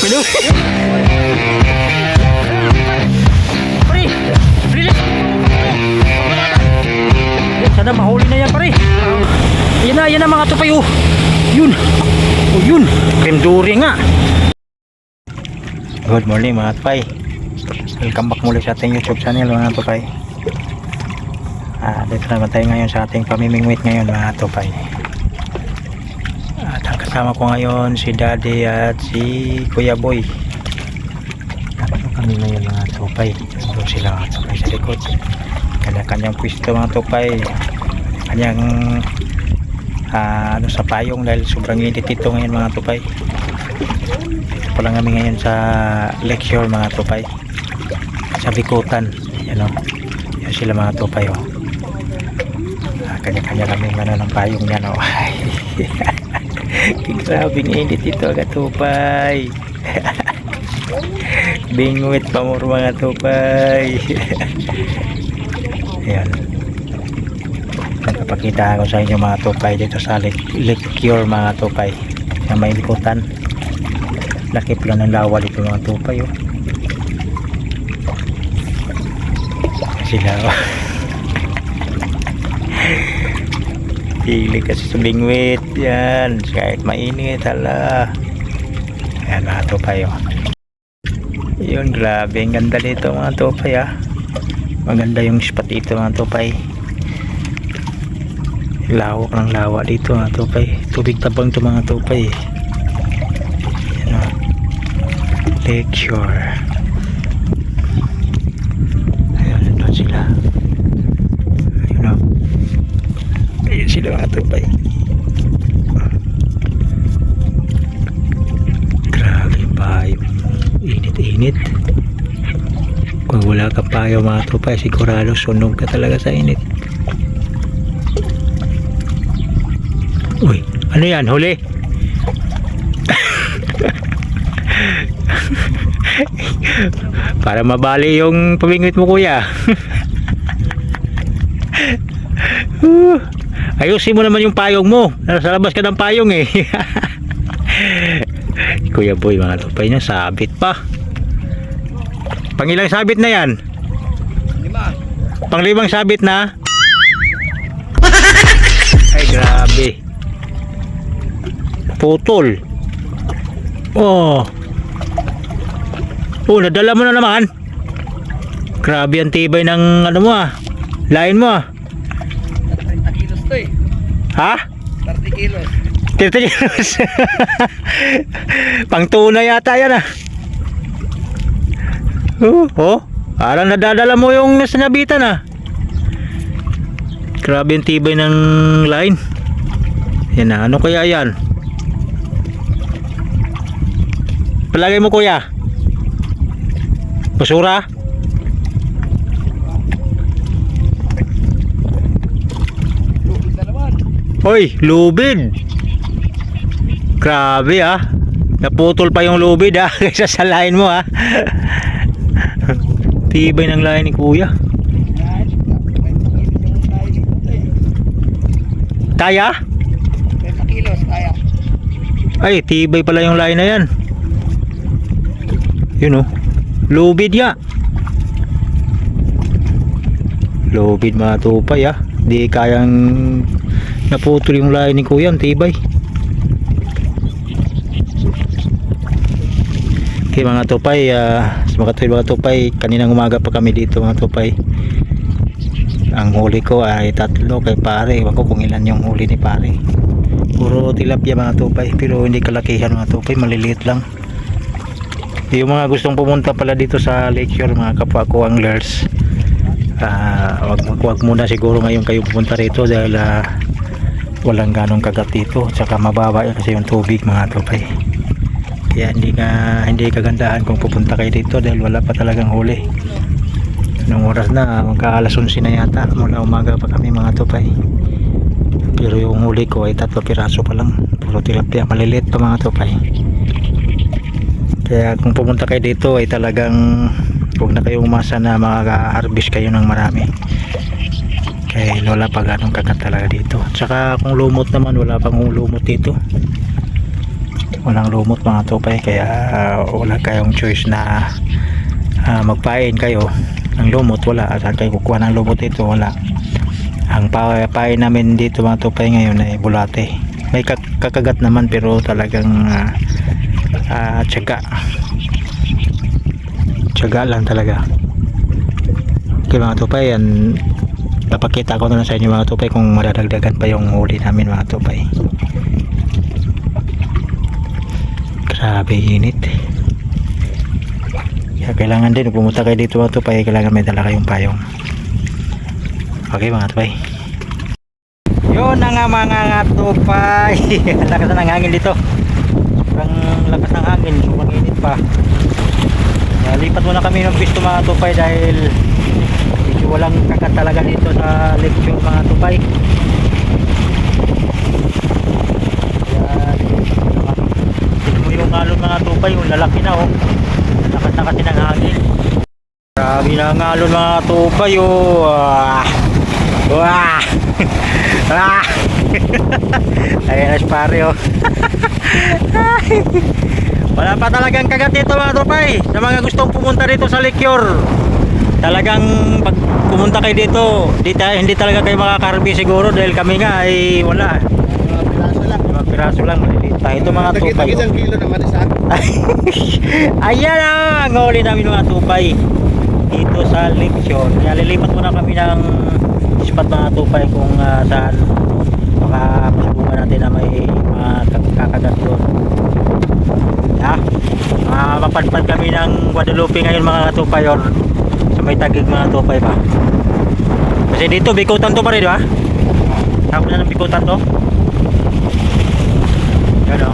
Pinuri. Pare, bilis. Sana mahuli na yan, pare. Yan na mga tupay, oh. Yun. Oh, yun. Kremduri nga. Good morning mga tupay. Welcome back muli sa ating YouTube channel mga tupay. Dito naman tayo ngayon sa ating pamimingwit ngayon mga tupay. At ang kasama ko ngayon si Daddy at si Kuya Boy. Tatlo kami ngayon mga tupay. Doon sila mga tupay sa likod. Kanya-kanyang pwesto mga tupay. Kanyang sa payong dahil sobrang init ito ngayon mga tupay. Dito pa lang kami ngayon sa lecture mga tupay. Sa Bikutan. Yan o. Yan sila mga tupay o. Kanya-kanya kami ng payong yan o. Grabing init ito mga tupay. Bingwit pa mo mga tupay. Ayan. Nagpapakita ako sa inyo mga tupay dito sa lecture mga tupay na may Bikutan. Laki pala ng lawa dito mga tupay oh. Sila oh. Hili kasi sa bingwit yan kahit mainit hala. Ayan mga tupay oh. Yun grabe ang ganda dito mga tupay ah. Maganda yung spot dito mga tupay. Lawak ng lawa dito mga tupay. Tubig tabang ito mga tupay. Yan o. Lecture. Ayun, nandun sila. Ayun o. Ayun sila mga tupay. Grabe pa yung init-init. Kung wala ka payo mga tupay, sigurado sunog ka talaga sa init. Uy, ano yan? Huli? Para mabali yung pamingwit mo kuya. Ayusin mo naman yung payong mo. Nasa labas ka ng payong eh. Kuya Boy mga tupay niya, sabit pa. Pangilang sabit na yan? 5. Pang-5 sabit na? Ay grabe. Putol. Oh. Oh, nadala mo na naman. Grabe ang tibay ng ano mo ah. Lain mo ah. 30 kilos to eh. Ha? 30 kilos. 30 kilos. Pang tuna yata yan ah. Oh. Parang nadadala mo yung sinabitan ah. Grabe ang tibay ng line. Yan na. Ano kaya yan? Palagay mo kuya. Basura. Lubid na naman. Hoy, lubid. Grabe ah. Naputol pa yung lubid ah. Kaysa sa line mo ah. Tibay ng line ni kuya. Kaya? 30 kilos kaya. Ay, tibay pala yung line na yan. Yun oh. Lubid ya. Lubid mga tupay ah. Di kayang naputol yung line ni kuya. Tibay. Okay mga tupay, mga tupay, kaninang umaga pa kami dito mga tupay. Ang huli ko ay 3 kay pare. Ewan ko kung ilan yung huli ni pare. Puro tilapia mga tupay, pero hindi kalakihan mga tupay, maliliit lang. Yung mga gustong pumunta pala dito sa lecture mga kapwa ko anglers, wag muna siguro ngayon kayo pupunta rito dahil walang ganong kagat dito, tsaka mababa kasi yung tubig mga tupay. Kaya hindi kagandahan kung pupunta kayo dito dahil wala pa talagang huli. Nung oras na magka-alas 11 na yata, mula umaga pa kami mga tupay. Pero yung huli ko ay 3 piraso pa lang, puro tilapia, maliliit pa mga tupay. Kaya kung pumunta kayo dito ay talagang huwag na kayo umasa na makaka-harvest kayo ng marami. Kaya wala pa ganong kagat talaga dito. Tsaka kung lumot naman, wala pang lumot dito. walang lumot mga tupay, kaya wala kayong choice na magpain kayo ng lumot. Wala, saan kayo kukuha ng lumot dito? Wala. Ang pain namin dito mga tupay ngayon ay bulate. May kakagat naman pero talagang tiyaga lang talaga. Okay mga tupay, yan, papakita ko na lang sa inyo mga tupay kung madadagdagan pa yung huli namin mga tupay. Grabe init. Kaya kailangan din pumunta kayo dito mga tupay, kailangan may dala kayong payong. Okay mga tupay, yun na nga mga tupay. Lakas na ng hangin dito, sobrang lakas ng hangin, sobrang init pa. Lipat muna kami ng pisto mga tupay dahil medyo walang kagat talaga dito sa lecture mga tupay. Tignan mo yung alon mga tupay, yung lalaki na oh. Lakas na kasi ng hangin. Grabe na ang alon mga tupay oh. Wah! Ah! Ayan na pare oh. Wala pa talagang kagat dito mga tupay. Sa mga gustong pumunta dito sa lecture, talagang pag pumunta kayo dito, hindi talaga kayo makakarbi siguro dahil kami nga ay wala. Mga piraso lang, maliliit pa. Ito mga tupay. Isang kilo naman isa. Ayan ang huli namin mga tupay dito sa lecture. Kaya lilipat muna kami ng spot mga tupay kung saan makapasubukan natin na may mga kakagat doon. Mapadpad kami ng Guadalupe ngayon mga tupay, or sa may Tagig mga tupay pa. Kasi dito bikutan to pa rin, di ba? Tapos na ng bikutan to. Yan o.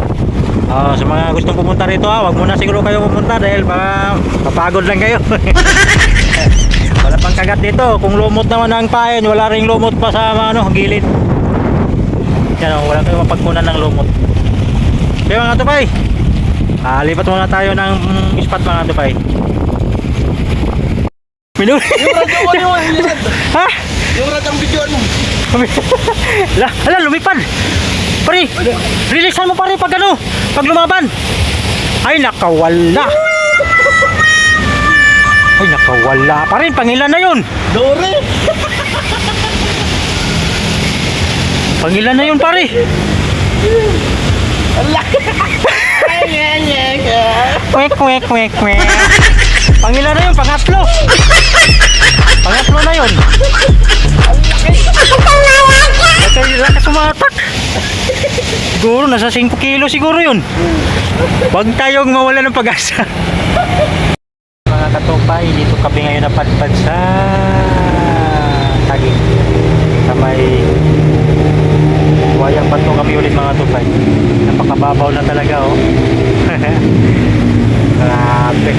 Sa mga gustong pumunta rito wag muna siguro kayo pumunta dahil baka mapagod lang kayo. Wala pang kagat dito. Kung lumot naman ang pain, wala ring lumot pa sa gilid. Yan o, wala kayo mapagkunan ng lumot. Okay mga tupay, lipat muna tayo ng spot mga tupay. Minuli. Ha? Yung ratang video mo. Hala, lumipad. Pare, releasean mo pare pag pag lumaban. Ay nakawala. Ay nakawala pa rin, pangilan na yun. Dore. Pangilan na yun pare. Kwek kwek kwek kwek. Pangilan na yun, pangatlo. Pangatlo na yun. Lakas sumatak. Siguro nasa 5 kilo siguro yun. Huwag tayong mawala ng pag-asa. Mga katupay, dito kami ngayon napadpad sa Tagig. Sa may wayang pato kami ulit mga tupay. Napakababaw na talaga oh. Grabe.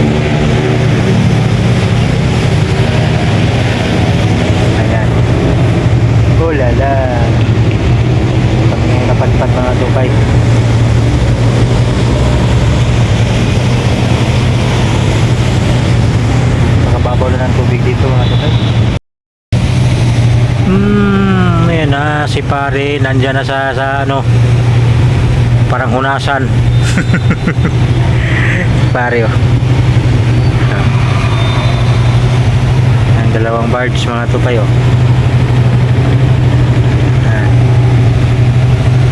Ayan. Ulala. Kami ngayon napadpad mga tupay. Napakababaw na ng tubig dito mga tupay. Ayan na si pare, nandyan na sa parang hunasan. Pare oh. Ang dalawang barge mga tupay oh.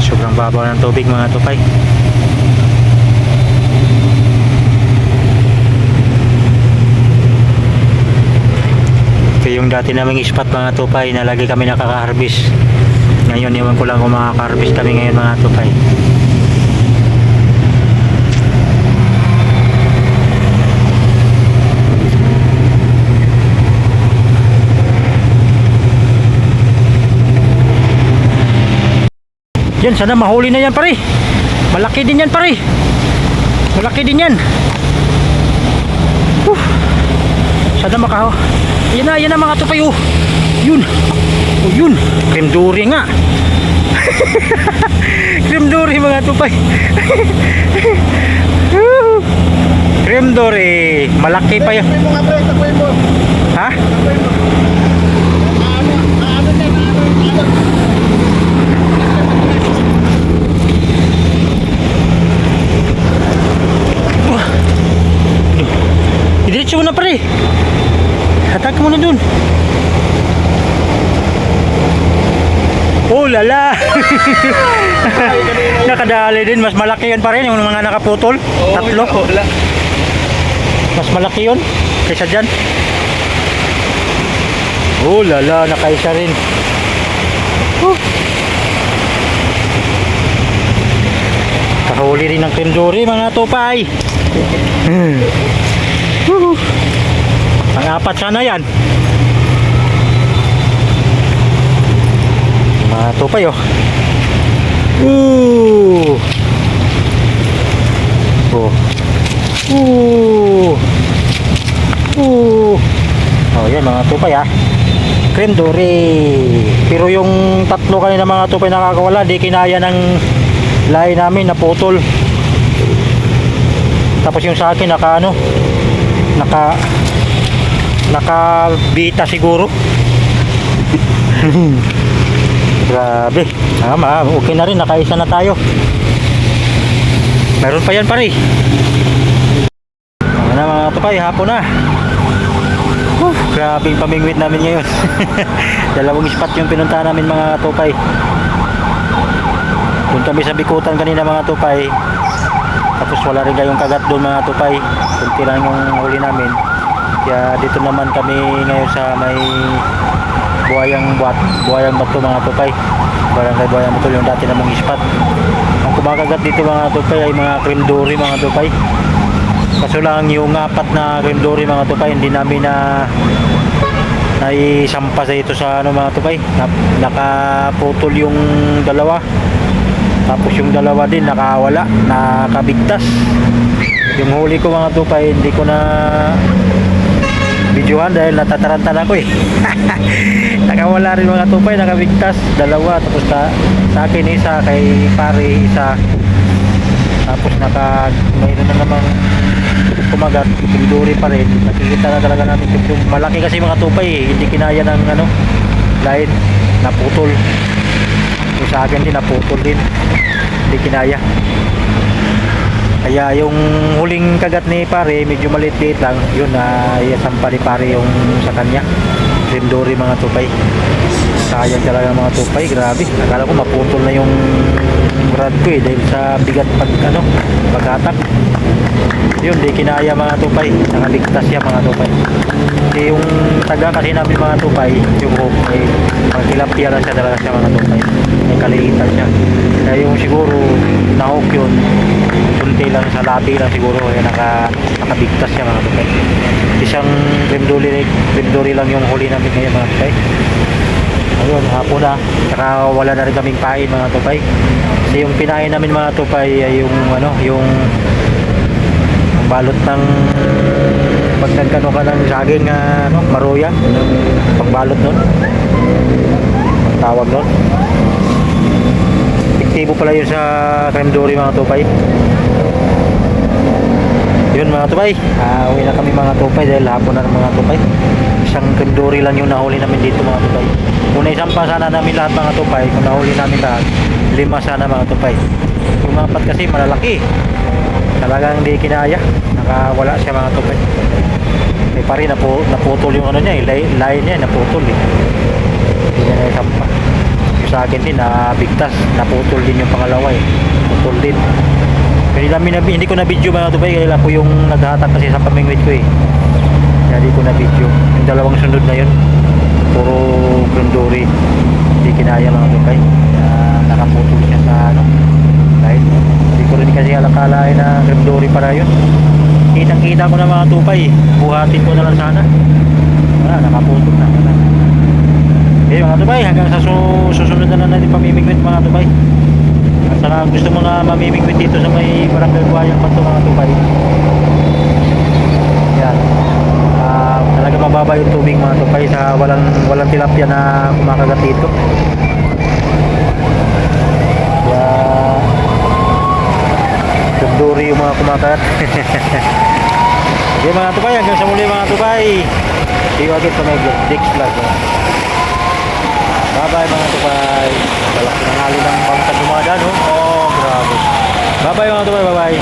Sobrang babaw ng tubig mga tupay. Ito yung dati naming spot mga tupay na lagi kami nakaka-harvest. Ngayon iwan ko lang kung makaka-harvest kami ngayon mga tupay. Yan, sana mahuli na yan pare. Malaki din yan pare. Malaki din yan. Sana makaho. Yan na mga tupay oh. Yun. Oh yun. Cream dory nga. Cream dory mga tupay. Cream dory. Malaki pa yan. Ha? Lala! Nakadali din. Mas malaki yun pa rin yung mga nakaputol. Tatlo. Wala. Mas malaki yun kaysa dyan. Lala, nakaisa rin. Kahuli rin ng kenduri mga tupay. Pang-apat sana yan. Mga tupay oh. Oh, yan mga tupay ah. Kenduri. Pero yung tatlo kanina mga tupay nakakawala, di kinaya ng lahi namin, naputol. Tapos yung sa akin naka ano, naka bita siguro. Grabe. Tama, okay na rin, nakaisa na tayo. Meron pa yan pare. Ano na mga tupay, hapon na. Grabe yung pamingwit namin ngayon. Dalawang spot yung pinunta namin mga tupay. Doon kami sa Bikutan kanina mga tupay. Tapos wala rin kayong kagat doon mga tupay. Kunti lang yung huli namin. Kaya dito naman kami ngayon sa may Buayang Bato mga tupay. Barangay Buayang Bato yung dati namang spot. Ang kumakagat dito mga tupay ay mga kenduri mga tupay. Kaso lang yung apat na kenduri mga tupay hindi namin na naisampa sa ito sa ano mga tupay. Nakaputol yung dalawa. Tapos yung dalawa din nakawala, nakabigtas. Yung huli ko mga tupay hindi ko na videohan dahil natataranta na ako eh. Nakawala rin mga tupay, nakabigtas dalawa, tapos sa akin isa, kay pare isa. Tapos mayroon na namang kumagat, kenduri pa rin. Nakikita na talaga namin yung malaki kasi mga tupay eh, hindi kinaya ng ano, line, naputol. Yung sa akin din naputol din, hindi kinaya. Kaya yung huling kagat ni pare medyo maliit-liit lang, yun na iasampa ni pare yung sa kanya. Kenduri mga tupay. Sayang talaga mga tupay, grabe. Akala ko maputol na yung rod ko eh dahil sa bigat paghatak. Yun, di kinaya mga tupay. Nakaligtas siya mga tupay. Kasi yung taga kasi namin mga tupay, yung hook ay pagkilapia lang siya talaga siya mga tupay. May kaliitan siya. Kaya yung siguro na hook yun, kunti lang sa labi lang siguro, kaya nakabigtas siya mga tupay. Isang renduri lang yung huli namin ngayon mga tupay. Ayun, hapon na. Saka wala na rin kaming pain mga tupay. Kasi yung pinain namin mga tupay ay yung yung balot ng pag nagkano ka ng saging maruya, pagbalot nun, tawag nun. Fiktibo pala yun sa kenduri mga tupay. Yun mga tupay, uwi na kami mga tupay dahil hapon na ng mga tupay. Isang kenduri lang yung nahuli namin dito mga tupay. Kung naisampa sana namin lahat mga tupay, kung nahuli namin lahat, 5 sana mga tupay. Yung mga apat kasi malalaki, talagang hindi kinaya, nakawala siya mga tupay. May pare naputol yung ano niya, line niya naputol eh. Hindi niya naisampa. Yung sa akin din nabigtas, naputol din yung pangalawa eh, putol din. Hindi ko na video mga tupay, kaya po yung naghahatak kasi sa pamingwit ko eh. Kaya di ko na video. Yung dalawang sunod na yun, puro kenduri, hindi kinaya mga tupay. Nakaputol siya sa line. Hindi ko rin kasi alakalain na kenduri para yun. Kitang-kita ko na mga tupay, buhatin ko na lang sana. Nakaputol na. Okay mga tupay, hanggang sa susunod na lang natin pamimingwit mga tupay. At saka gusto mo na mamimingwit dito sa may Barangay Buayang Bato mga tupay. Yan. Talaga mababa yung tubig mga tupay, sa walang tilapia na kumakagat dito. Kaya kenduri yung mga kumakagat. Okay mga tupay, hanggang sa muli mga tupay. See you again sa my vlog, next vlog. Bye bye mga tupay. Balak ng hali ng bangkad dumadaan, oh. Oh, grabe. Bye bye mga tupay, bye bye.